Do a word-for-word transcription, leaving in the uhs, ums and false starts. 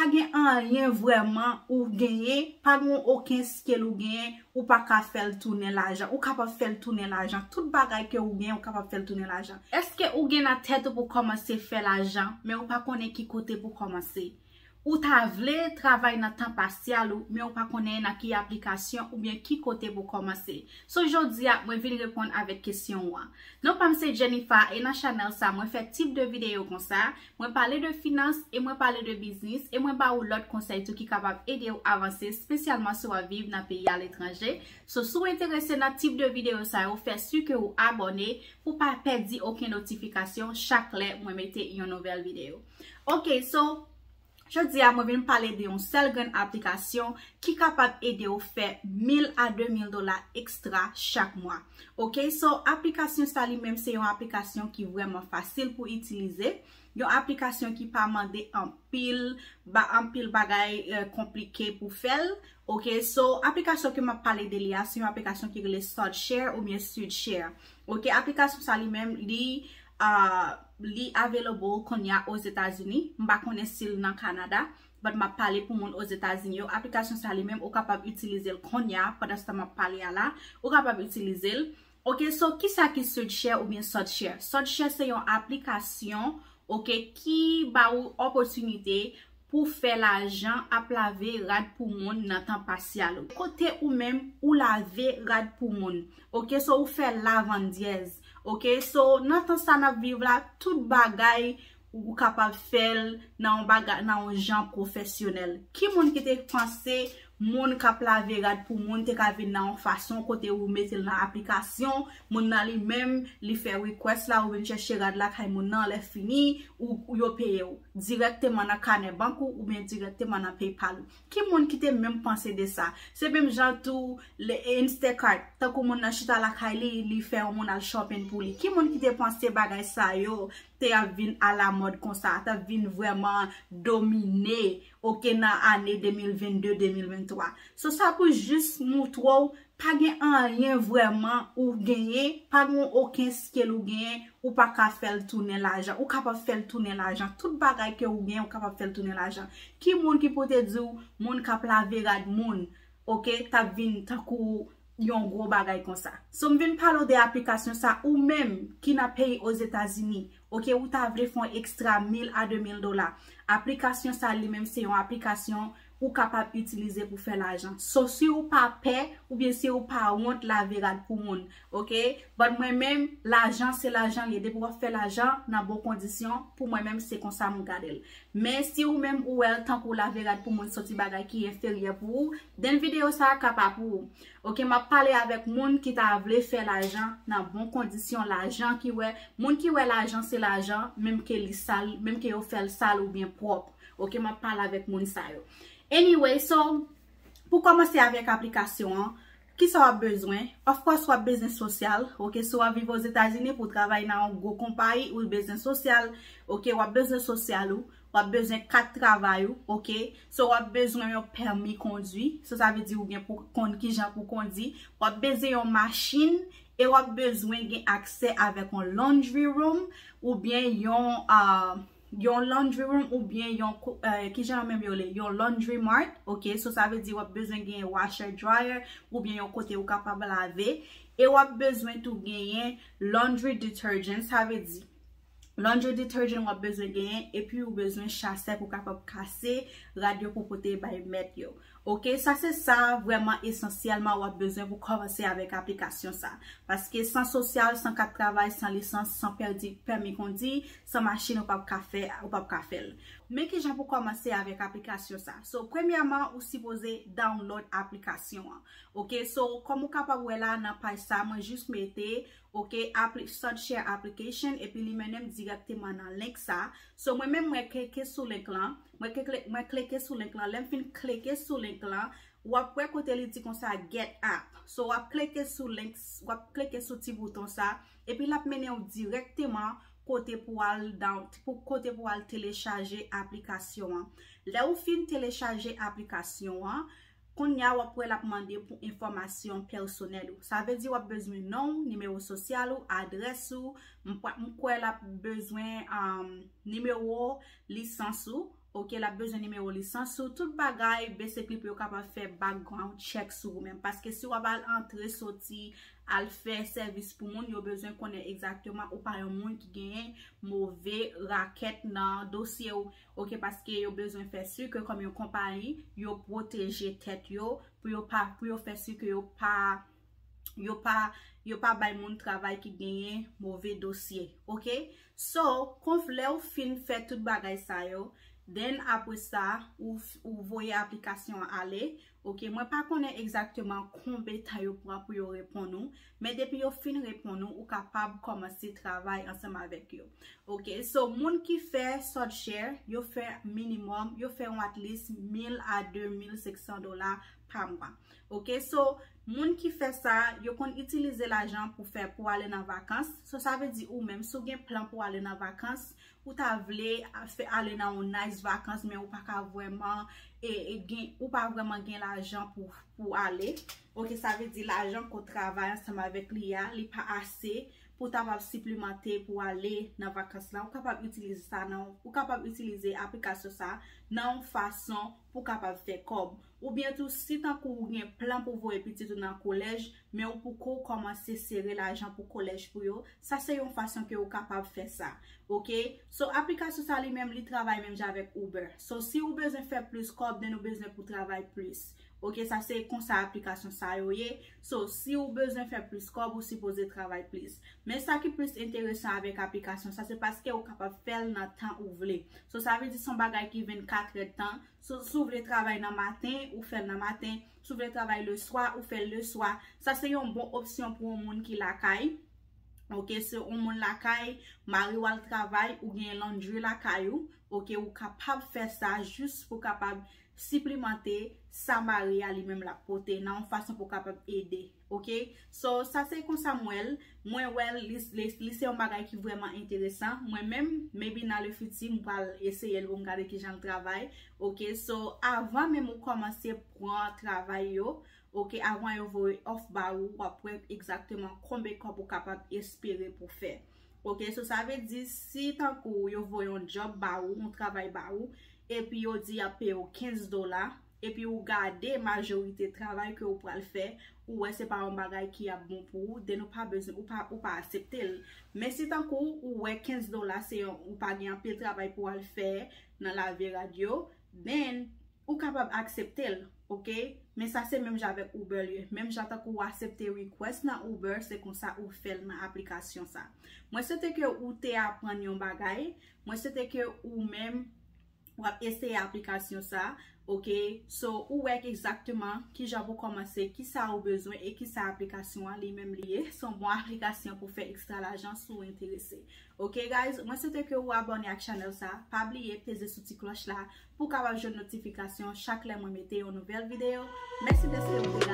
Pa gen anyen vrèman ou genyen, pa gen okenn skill ou genyen, ou pa ka fè l tounen lajan. Ou kapab fè l tounen lajan. Tout bagay ke ou genyen, ou kapab fè l tounen lajan. Èske ou gen nan tèt ou pou kòmanse fè lajan, men ou pa konnen ki kote pou kòmanse? Ou ta vle travay nan tan pasyal ou, men ou pa konnen nan ki aplikasyon oubyen ki kote pou kòmanse. So, jodi a, mwen vin reponn avèk kesyon ou an. Non pa m se Jennifer, e nan chanèl sa, mwen fè tip de videyo konsa. Mwen pale de finans, e mwen pale de biznis, e mwen ba ou lòt konsèy tou ki kapab ede w avanse, espesyalman si w ap viv nan peyi aletranje. So, si w enterese nan tip de videyo sa yo, fè si ke ou abòne pou pa pèdi okenn notifikasyon chak lè mwen mete yon nouvèl videyo. Ok, so, jodi a, mwen vin pale de yon sèl grenn aplikasyon ki kapab ede w fè mil a de mil dola ekstra chak mwa. Ok, so, aplikasyon sa li menm se yon aplikasyon ki vrèman fasil pou itilize. Yon aplikasyon ki pa mande anpil, ba, anpil bagay, eh, konplike pou fè l. Ok, so, aplikasyon ke m ap pale de li a, se yon aplikasyon ki rele SudShare oubyen SudShare. Ok, aplikasyon sa li menm, li, ah, li available kounye a Ozetazini. M pa konnen si l nan Kanada, but m ap pale pou moun Ozetazini yo. Aplikasyon sa li menm, ou kapab itilize l kounye a, pandan se tan m ap pale a la, ou kapab itilize l. Ok, so, kisa ki SudShare oubyen SudShare? SudShare se yon aplikasyon, ok, ki ba ou opòtinite pou fè lajan ap lave rad pou moun nan tan pasyal ou. Kote ou menm, ou lave rad pou moun. Ok, so, ou fè lavandyèz. Ok, so, nan tan sa n ap viv la, tout bagay ou kapab fè l nan yon bagay, nan yon jan pwofesyonèl. Ki moun ki te panse moun k ap lave rad pou moun te ka vin nan yon fason kote ou mete l nan aplikasyon, moun nan li menm, li fè request la, ou vin chèche rad lakay moun nan, lè fini, ou, ou yo peye w dirèkteman nan kanè bank ou, oubyen dirèkteman nan PayPal ou. Ki moun ki te menm panse de sa? Se menm jan tou, le Instacart, tankou moun nan chita lakay li, li fè yon moun al shopping pou li. Ki moun ki te panse bagay sa yo te ap vin alamòd konsa, t ap vin vrèman domine, ok, nan ane de mil vennde, de mil venntwa. So, sa pou jis moutre w, pa gen anyen vrèman ou genyen, pa gen okenn skill ou genyen, ou pa ka fè l tounen lajan. Ou kapab fè l tounen lajan. Tout bagay ke ou genyen, ou kapab fè l tounen lajan. Ki moun ki pou te di w, moun k ap lave rad moun, ok, t ap vin tankou yon gwo bagay konsa? So, m vin pale w de aplikasyon sa, ou menm ki nan peyi Ozetazini, ok, ou ta vle fè yon ekstra mil a de mil dola. Aplikasyon sa li menm se yon aplikasyon ou kapab itilize pou fè lajan. So, si ou pa pè, oubyen si ou pa wont lave rad pou moun, ok? But mwen menm, lajan se lajan li ye. Depi w ap fè lajan nan bon kondisyon, pou mwen menm, se konsa m gade l. Men si ou menm ou wè l tankou lave rad pou moun se yon ti bagay ki enferyè pou ou, then videyo sa a ka pa pou ou. Ok, m ap pale avèk moun ki ta vle fè lajan nan bon kondisyon, lajan ki wè, moun ki wè lajan se lajan, menm ke li sal, menm ke yo fè l sal oubyen pwòp. Ok, m ap pale avèk moun sa yo. Anyway, so, pou kòmanse avèk aplikasyon an, kisa w ap bezwen? Of course, w ap bezwen sosyal. Ok, si w ap viv Ozetazini pou w travay nan yon gwo konpayi, ou bezwen sosyal. Ok, w ap bezwen sosyal ou, w ap bezwen kat travay ou, ok? So, w ap bezwen yon pèmi kondwi. So, sa vle di ou gen pou konn kijan pou kondi. W ap bezwen yon machin e w ap bezwen gen aksè avèk yon laundry room oubyen yon, ah, yon laundry room oubyen yon ko-, eh, kijan menm yo le, yon laundry mart, ok? So, sa vle di w ap bezwen gen washer dryer oubyen yon kote ou kapab lave. E w ap bezwen tou genyen laundry detergent, sa vle di laundry detergent w ap bezwen genyen, epi ou bezwen chasè pou kapab kase rad yo pou pote bay mèt yo. Ok, sa se sa vrèman esansyèlman w ap bezwen pou kòmanse avèk aplikasyon sa. Paske san sosyal, san kat travay, san lisans, san pèdi, pèmi kondi, san machin, ou p ap ka fè, ou p ap ka fè l. Men kijan pou kòmanse avèk aplikasyon sa. So, premyèman, ou sipoze download aplikasyon an. Ok, so, kòm ou kapab wè la nan paj sa, mwen jis mete, ok, apli-, SudShare application, epi li mennen m dirèkteman nan link sa. So, mwen menm, mwen klike sou link lan, mwen klike, mwen klike sou link lan, lè m fin klike sou link lan, w ap wè kote li di konsa get app. So, w ap klike sou link, w ap klike sou ti bouton sa, epi l ap mennen w dirèkteman kote pou al down-, pou, kote pou al telechaje aplikasyon an. Lè ou fin telechaje aplikasyon an, kounye a w ap wè l ap mande pou enfòmasyon pèsonèl ou. Sa vle di w ap bezwen non w, nimewo sosyal ou, adrès ou, m pa, m kwè l ap bezwen, um, nimewo lisans ou, Ok, l ap bezwen nimewo lisans ou, tout bagay, basically, pou yo kapab fè background check sou ou menm. Paske si w ap al antre, soti, al fè sèvis pou moun, yo bezwen konnen egzakteman ou pa yon moun ki genyen move rakèt nan dosye w. Ok, paske yo bezwen fè si ke kòm yon konpayi, yo pwoteje tèt yo, pou yo pa, pou yo fè si ke yo pa, yo pa, yo pa bay moun travay ki genyen move dosye. Ok? So, konf lè ou fin fè tout bagay sa yo, then apre sa, ou, ou voye aplikasyon an ale. Ok, mwen pa konnen egzakteman konbyen tan yo pran pou yo reponn ou, men depi yo fin reponn ou, ou kapab kòmanse travay ansanm avèk yo. Ok, so moun ki fè SudShare, yo fè minimòm, yo fè yon at least mil a de mil senk san dola pa mwa. Ok, so moun ki fè sa, yo konn itilize lajan pou fè, pou ale nan vakans. So sa vle di ou menm, si w gen plan pou ale nan vakans, ou ta vle a- fè ale nan yon nice vakans, men ou pa ka vrèman, e, e gen, ou pa vrèman gen lajan pou, pou ale. Ok, sa vle di lajan ke w travay ansanm avèk li a, li pa ase pou ta kapab siplimante pou ale nan vakans la. Ou kapab itilize sa nan, ou kapab itilize aplikasyon sa nan yon fason pou kapab fè kòb. Oubyen tou, si tankou ou gen plan pou voye pitit ou nan kolèj, men ou poko kòmanse sere lajan pou kolèj pou yo, sa se yon fason ke ou kapab fè sa. Ok? So, aplikasyon sa li menm, li travay menm jan avèk Uber. So, si ou bezwen fè plis kòb, then ou bezwen pou travay plis. Ok, sa se konsa aplikasyon sa yo ye. So, si ou bezwen fè plis kòb, ou sipoze travay plis. Men sa ki plis enteresan avèk aplikasyon sa, se paske ou kapab fè l nan tan ou vle. So, sa vle di se yon bagay ki vennkat èdtan. So, si w vle travay nan maten, ou fè l nan maten. Si w vle travay leswa, ou fè l leswa. Sa se yon bon opsyon pou yon moun ki lakay. Ok, se yon moun lakay, mari w al travay, ou gen laundry lakay ou. Ok, ou kapab fè sa jis pou kapab siplimante sa mari a li menm l ap pote nan yon fason pou kapab ede. Ok, so sa se konsa m wè l. Mwen wè l, li, li, li se yon bagay ki vrèman enteresan. Mwen menm, maybe nan le fiti, m pral eseye l pou m gade kijan l travay. Ok, so avan menm ou kòmanse pran travay yo, ok, avan yo voye òf ba ou, w ap wè egzakteman konbyen kòb ou kapab espere pou fè. Ok, so sa vle di si tankou yo voye yon job ba ou, yon travay ba ou, epi yo di y ap peye w kenz dola, epi ou gade majorite travay ke ou pral fè, ou wè se pa yon bagay ki ap bon pou ou, then ou pa bezwen, ou pa, ou pa aksepte l. Men si tankou ou wè kenz dola se yon, ou pa gen anpil travay pou w al fè nan lavi rad yo, then ou kapab aksepte l, ok? Men sa se menm jan avèk Uber li ye. Menm jan tankou ou aksepte request nan Uber, se konsa ou fè l nan aplikasyon sa. Mwen swete ke ou te aprann yon bagay. Mwen swete ke ou menm w ap eseye aplikasyon sa, ok? So, ou wè egzakteman kijan pou kòmanse, kisa ou bezwen e kisa aplikasyon an li menm li ye. Se yon bon aplikasyon pou fè ekstra lajan si w enterese. Ok, guys, mwen swete ke ou abòne ak chanèl sa. Pa bliye peze sou ti klòch la pou w kapab jwenn notifikasyon chak lè mwen mete yon nouvèl videyo. Mèsi dèske ou te